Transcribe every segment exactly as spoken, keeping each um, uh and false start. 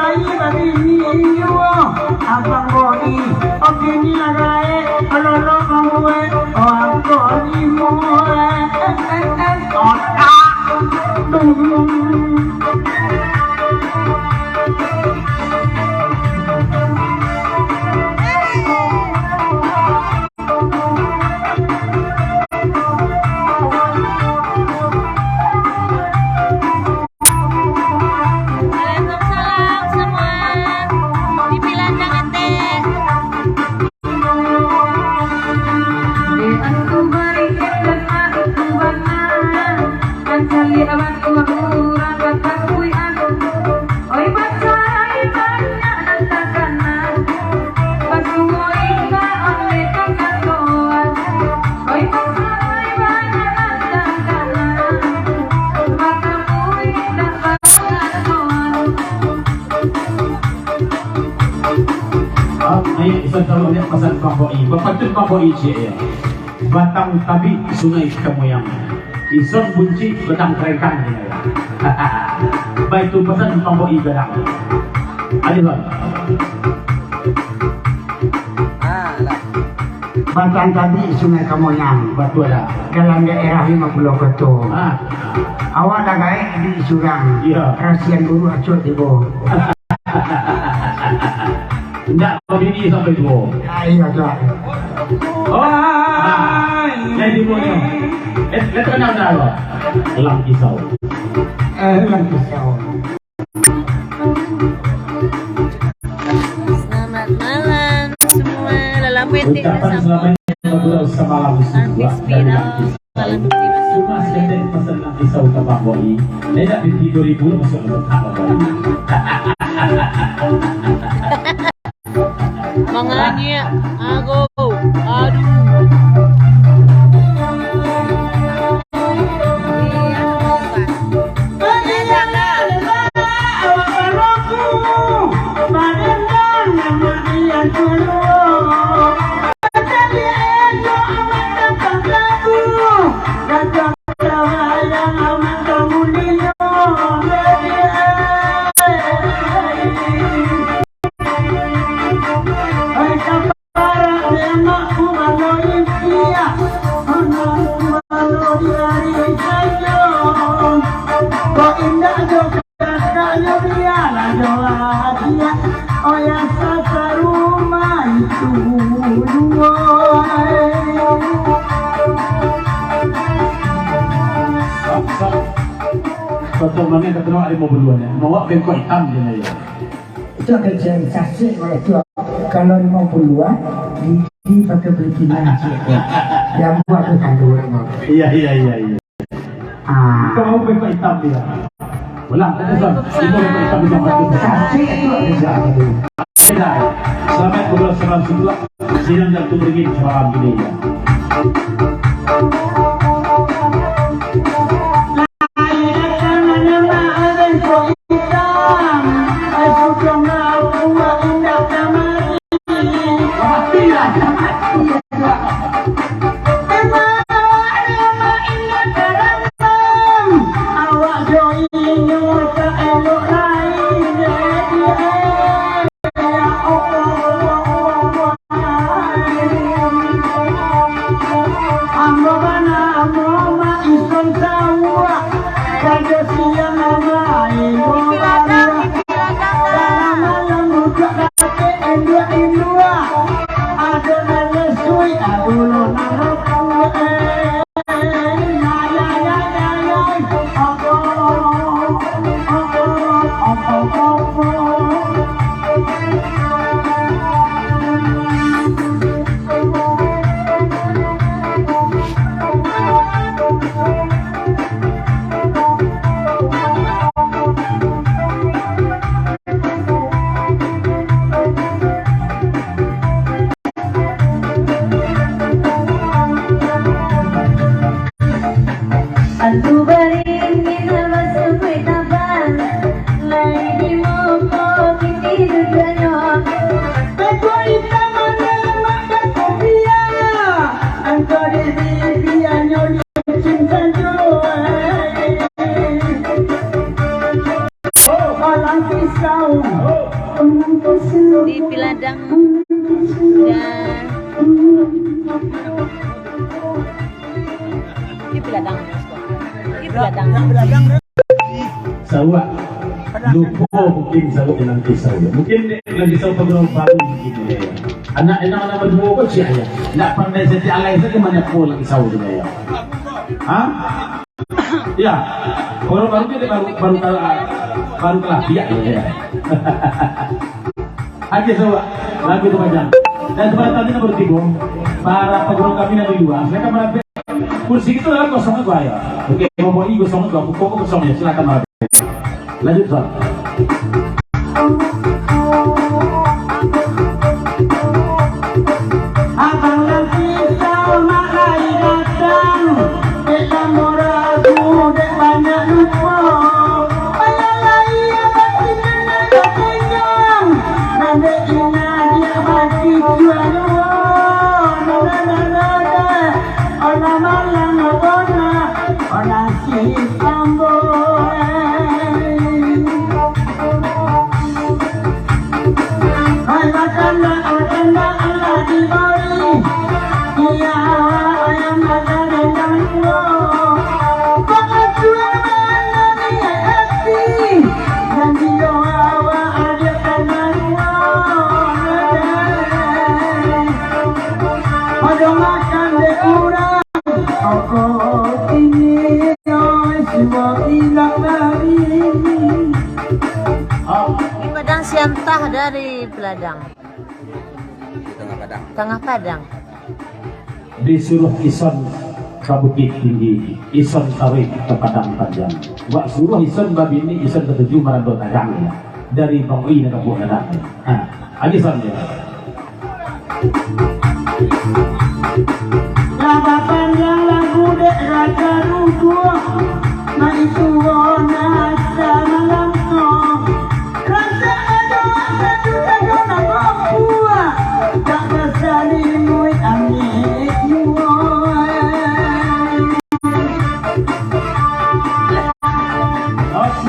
Ai babini juo, abang Boi, oke ni lah gaek, lolok mambuek, oh, angko limo, eh, eh, eh, eh, otak, dung. Waalaikumsalam semua. Dibilang jangan teh. Oi, bacai banyak nan takana, basuo indak ondeh kakatoan. Oi, bacai banyak nan takana, basuo indak bakatoan. Ah, ayo, ison taruih liek pasan Bang Boi. Bapantun Bang Boi ciek yo. Batang Tabik Sungai Kamoyang. Ison buncik benang kerengkang. Baitu pasan Bang Boi gadang. Ayo, Bang. Batang Tabik Sungai Kamoyang. Batua lah. Dalam daerah Limo Pulau Koto. Ah. Awak lah gaek di surang. Iyo. Rasian buru acuak tibo. Indak babini sampai tuo. Ah, iyo, tuo. Oh, jadi tuo nyo. Eh, eh, terkenal dah lo. Lang Kisau. Eh, Lang Kisau. Selamat malam semua. Lah lamo ente udah sapa. Ucapan selamat berdoa semalam. Artis sudah dari viral. Lang Kisau. Cuma sekedar pesan Lang Kisau ka Bang Boi. Dia nak di tiga ribu lah masuk dalam otak Bang Boi. Manganyik, ago, aduh. Bangsat. Contoh mane kata awak limo puluahan, ya. Mawak bengkok itam je lah, ya. Itu ada cewek cantik kalau tu. Kalau limo puluahan, gigi pakai beli pinang, cik. Yang buat tu tanda orang, bang. Iya, iya, iya, iya. Ah. Kau mau bengkok itam dia? Ulang, kata Son. Limo bengkok itam dia. Cantik tu ada siapa tu? Selamat berdoa, salam sejahtera. Sidang Datu Beringin semalam ini, ya. Di Piladang dan di Piladang. Di Piladang. Sauak. Lupo mungkin sauak Langkisau. Mungkin Langkisau pagurau baru mungkin, ya. Anak, anak, anak baduo ko ciek, ya. Ndak pandai setiap alai sajo manyapo Langkisau tu, ya. Ha? Ya. Baru, baru dia baru, baru kalah, baru kalah biak, ya. Oke, coba. Lagu tu panjang. Dan tempat tadi nomor tiga. Para pagurau kami nan di lua, silakan merapat. Kursi itu lah kosong itu, ayo. Oke, bawa kosong itu, aku kosong ya, silakan merapat. Lanjut, Bang. Abang Langkisau mak lai datang, dek lamo ragu, dek banyak lupo. Payah lai abang tingga nan bakenyang, nan dek ingat diak bagi jual. Nada, nada, nada, olah malang, olah, olah si ambo, eh. Hai, makanlah, makanlah, alah dibari. Iya, ayam makan rendang dulu. Bapak jual mana minyak hati? Dan dia awak ada tanah dua. Pada makan dek kurang. Oko kini, oi, sudah ilang lari. Di Padang Siantah dari Peladang. Di Tangah Padang. Tangah Padang. Disuruah ison ka Bukik Tinggi, ison kawin ka Padang Panjang. Wak suruah ison babini, ison katuju marando tarang, ya. Dari Bang Ui nak buat anak. Ha, agi ison dia. Lah bapanjang lagu dek Raja Ruguah, maisuo nasa malangko. Raja ado satu rajo nan mampu, tak basalimuik amik juo.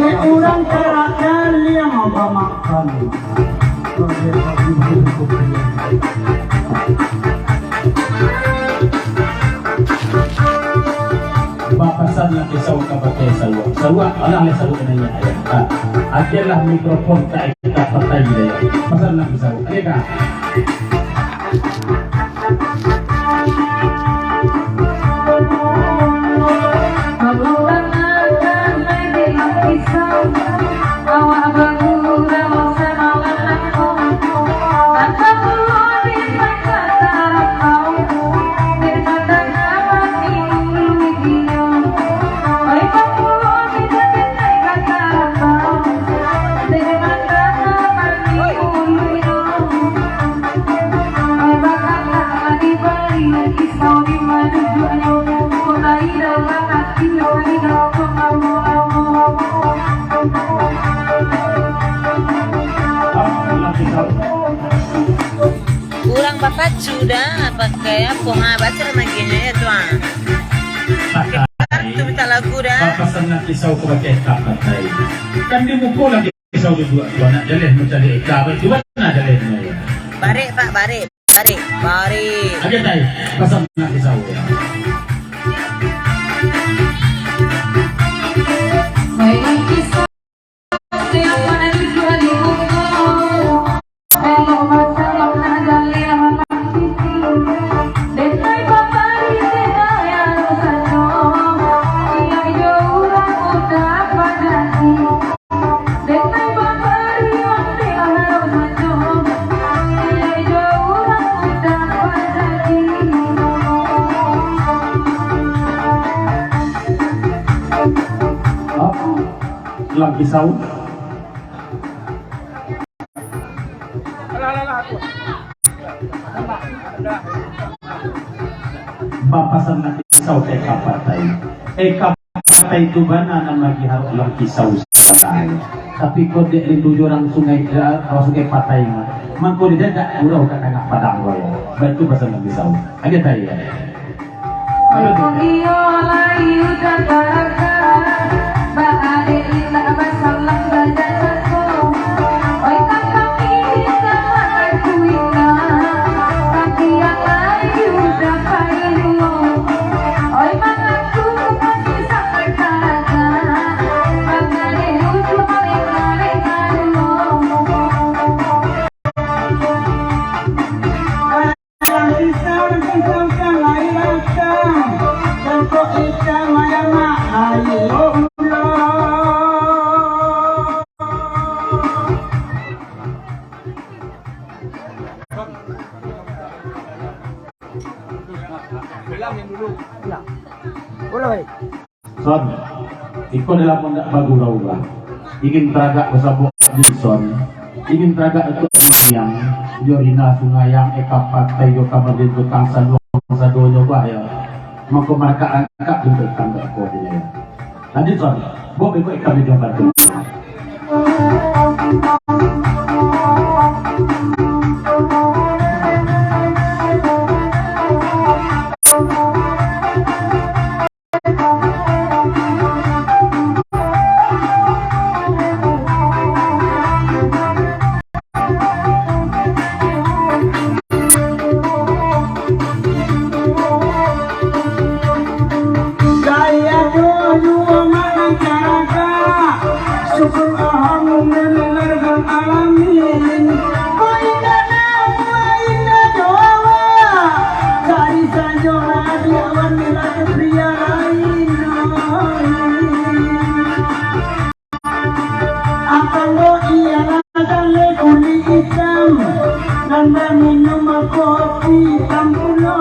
Dek urang karak kaliang bamakan. Bapasan Langkisau ka pakai sauak. Sauak, alah, alah, sauak nanya, ya. Ha. Agiahlah mikrofon ka Eka Patai, ya. Pasan Langkisau. Eka. Urang bapacu dah, pakai apo, ha, baca lagi nyo, ya, tu, ha. Pakai kartu minta lagu dah. Papasan Langkisau ka pakai Eka Patai. Kan di muko Langkisau duduak tu, anak jaleh mancari Eka, baik tu, mana jaleh tu? Barek, Pak, barek. Barek, barek. Agiah, Tai, pasan Langkisau, ya. Langkisau. Bapasan Langkisau ka Eka Patai. Eka Patai tu bana nan lagi harok Langkisau sabananyo. Tapi kok dek rindu jo urang Sungai, eh, urang Sungai Patai mah. Mangko didadak urang ka Tangah Padang, bro. Baitu pasan Langkisau. Agiah, Tai, ya. Oi, kok iyo lai udah tarasa, ba-adek indak basalam bajalan ko. Oi, Son, iko dalam ndak bagurau lah. Ingin taragak basabok di Son. Ingin taragak itu yang jo Rina Sungayang, Eka Patai, jo Kamarudin Tukang Saluang sadonyo bah ya. Mangko marangkak-rangkak tuntuik tangga ko dinyo ya. Lanjut Son, buat berikut Eka Video Bantu. Gaya dulu amat masyarakat, syukur alhamdulillah alamin. Kok indak namo, indak doa, cari sajo hadiah wan mila pria lain. Abang ko ialah jaleh kulik itam, nan baminum kopi itam pulo.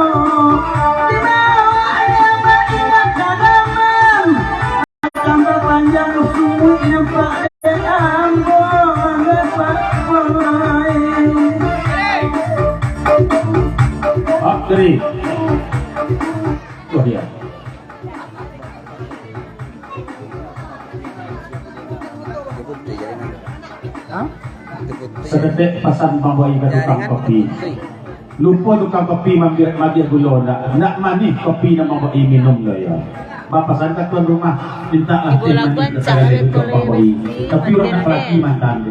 Dibawa ayah baingat ka dalam, tambah panjang sumuk nampak dek ambo, ambo pakai. Hak diri. Tuh dia. Saketek pasan pambuai ka tukang kopi. Lupo tukang kopi maambiak, maambiak gulo ndak, ndak manih kopi nan pambuai minum lo yo. Bapasan ka tuan rumah, mintaklah teh manih ka tukang pambuai. Tapi urang ndak parati mantan tu.